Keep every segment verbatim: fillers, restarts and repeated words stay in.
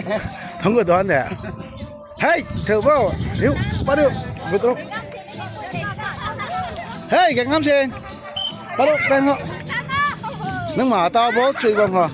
Thangc khou duan de. Hei, thau bo. Riu, pa riu. Butro. Hei, kang ngam sen. Pa riu, kang ngam. Nang ma tau bo, chui bam ho.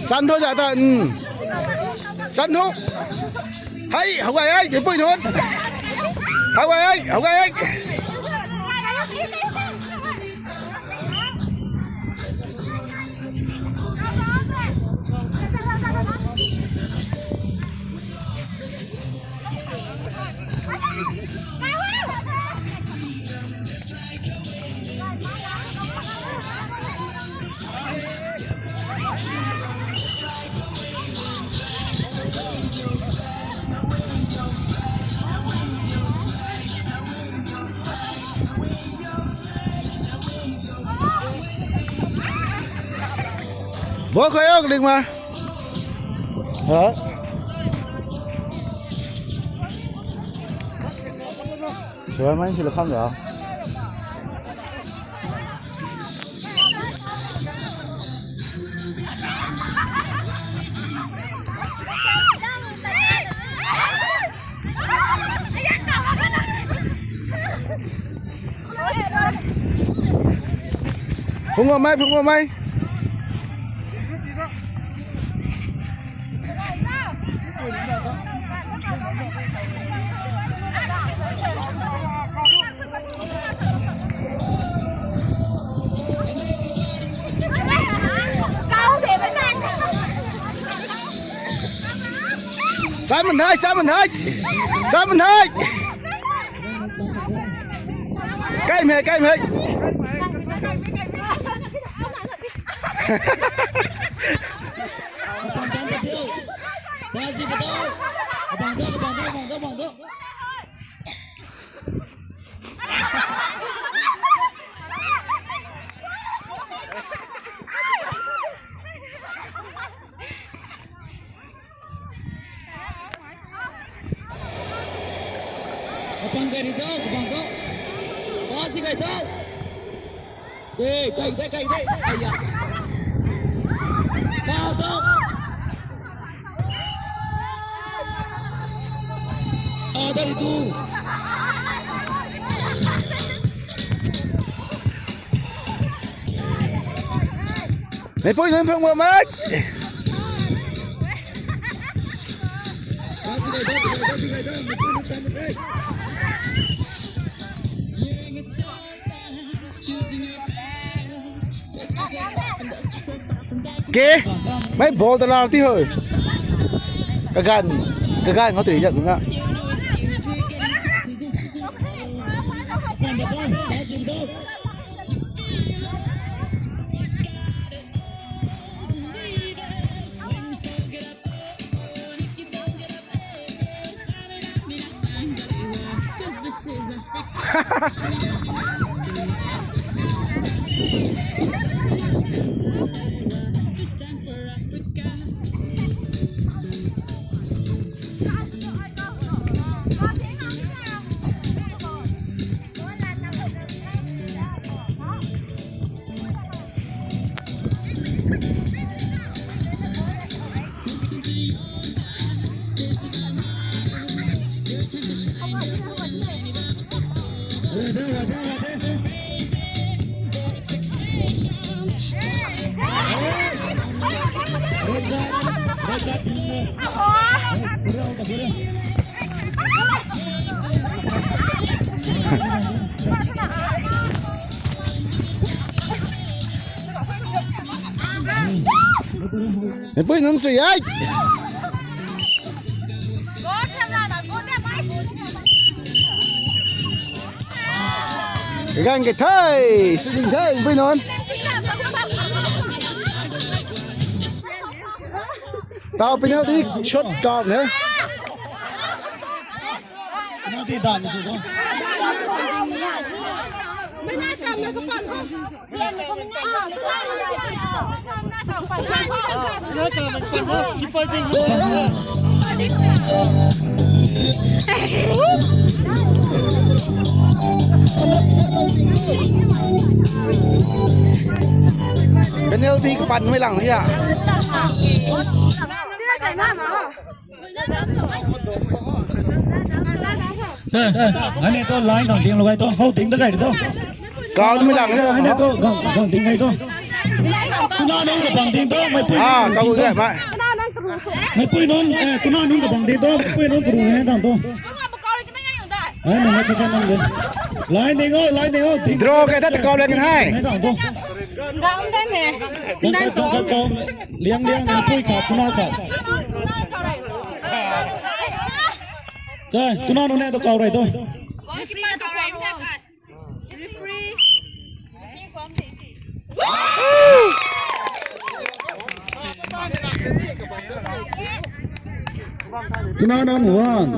San tho za ta, um. San tho. Hei, hau gay hei, de pui nunc. Hau gay hei, hau gay hei. Bo khou yok ling ma. Ha? Suai mai sila kham ya. Phung bam mai, phung bam mai. Simon hai, Simon hai, Simon hai. Kaimei, kaimei. Abang tan ta diu. Basi ka tau. Abang tau, abang tau, abang tau, abang tau. Kapang kai ri tau, kapang tau. Pass kai tau. Hey, kai de, kai de. Aya. Kau tau. Ada ri tu. Meipui nunc phung bam mai. Ke, mei ball ta lau ti ho. Kaganv, kaganv khou tei jak na. Meipui nunc sui ai. Gang ke thei, sui thei, meipui nunc. Tau penalty shot tau ne. Penalty dan ni sw ko. Penalty kapan mei lang ya. Sir, ane to line khang ding lou gay to, hou ding ta gay to. Kau mei lang. Ane to gang gang ding gay to. Tuna nunc kabang ding to, meipui nunc kabang ding to. Meipui nunc, eh, tuna nunc kabang ding to, meipui nunc karu ne gang to. Ai, nang na kaka nang de. Line ding o, line ding o. Draw kay ta kau lang hai. Ne gang to. Gang de me. Tangkat tangkat kau. Liang liang, meipui khat, tuna khat. Chai, tuna nunc ne to kau rey to. Tuna nunc one.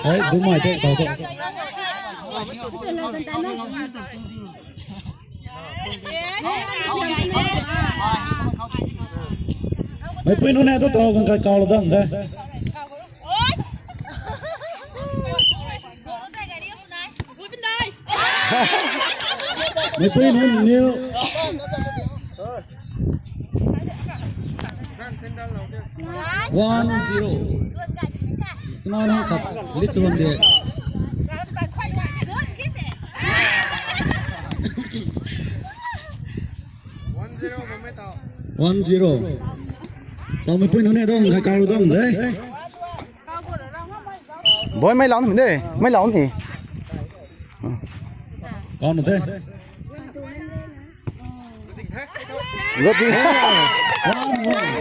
Hei, dumei te, tau te. Meipui nunc ne tu tau kan kai kau lou dam de. Meipui nunc nil. One zero. Tuna nunc khat lead sw bam de. One zero. Tau meipui nunc ne dong khai kau dong de. Boy, mei lau ni de. Mei lau ni. Kau nu de. Good thing. One one.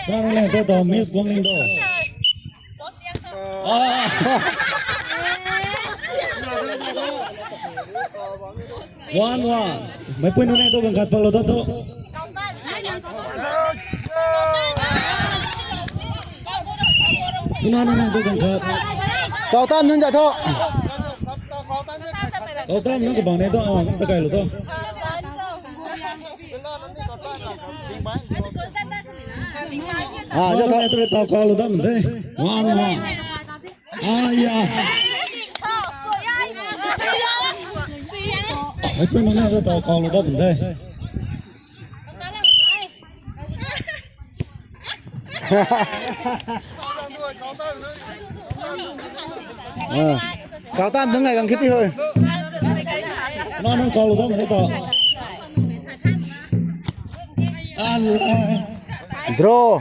Tuna nunc ne tu tau miss Guangling do. Ah. One one. Meipui nunc ne tu ganv khat palou ta tu. Tuna nunc ne tu ganv khat. Kau tan nunc za thu. Kau tan nunc kabang ne tu, ah, ta kai lou tu. Ah, za thu. Tuna nunc ne tu tau kau lou ta mun the. One one. Aya. Ai, pui nunc ne ta tau kau lou dat bun de. Ah. Kau tan nunc ngai gang khiti hoi. Nunc nunc kau lou dat bun de ta. Allah. Draw.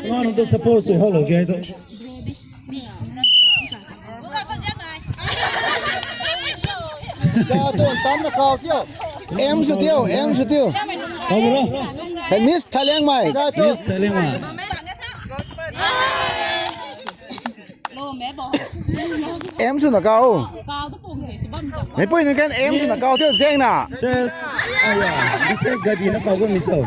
Nunc nunc ta support sw hou lou ge tu. Ka tuang tam na kau tiu. Em sw tiu, em sw tiu. Kau bro. Hey, Miss Thailand mai. Miss Thailand mai. Em sw na kau. Meipui nunc kan em sw na kau tiu zeng na. Ses. Aya. This is gabi na kau ko mi so.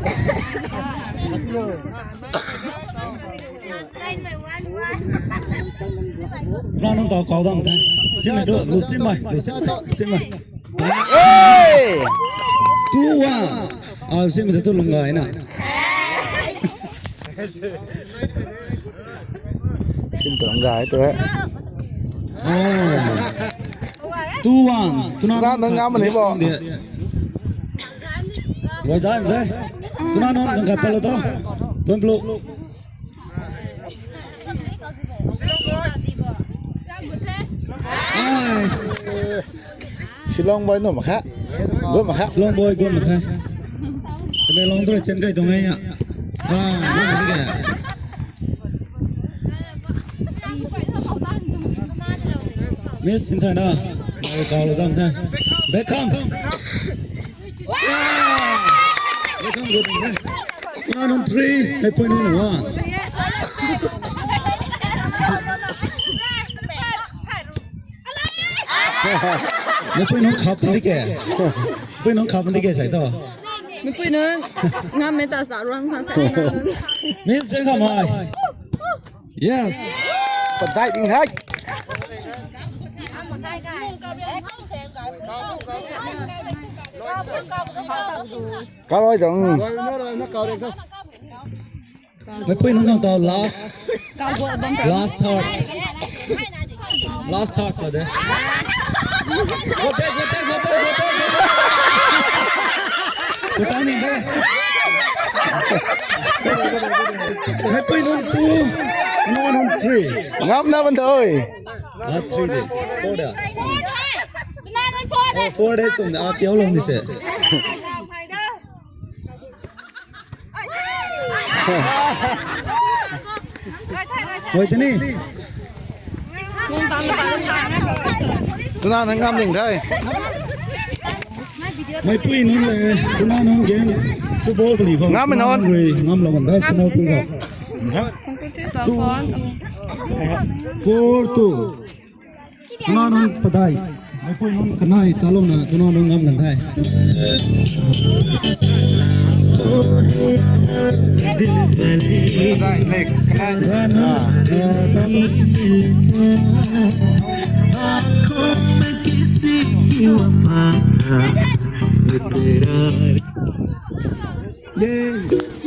Nunc nunc tau kau dam the. Simei tu, lu simei, lu simei, simei. Hey! Two one. Ah, simei tu lung gay na. Sim tu lung gay tu, eh. Oh. Two one. Tuna nunc ngam ni bo. Gay zan de. Tuna nunc nunc kat palo to. Tuan plo. Nice. Shillong boy no makha. Go makha. Shillong boy go makha. Tame long tu chen kai tu ngai ya. Ah, go makha. Miss Sinthana. Mai kau lo dam tha. Beckham. Welcome, good evening. One on three, hey, point on one. Hey, point on khap ndi ke. Point on khap ndi ke sai to. Meipui nunc, ngam mei ta za ruang khang sa na nunc. Miss Zengkhamhai. Yes. Padai ding hai. Karoi dong. Meipui nunc khang tau last. Last third. Last third pa de. Gote, gote, gote, gote, gote. Gote ni de. Meipui nunc two. Nunc nunc three. Ngamna ban thoi. Ah, three de. Four de. Oh, four de chum de. Ah, kiu lou ni se. Wait ni. Tuna nang ngam ding thai. Meipui nunc le, tuna nunc game football kali khou. Ngam nunc. Ngam lou kan thai, tuna pui khou. Four two. Tuna nunc padai. Meipui nunc kanei chalouna tuna nunc ngam kan thai. Padai, next, kanei. Yay.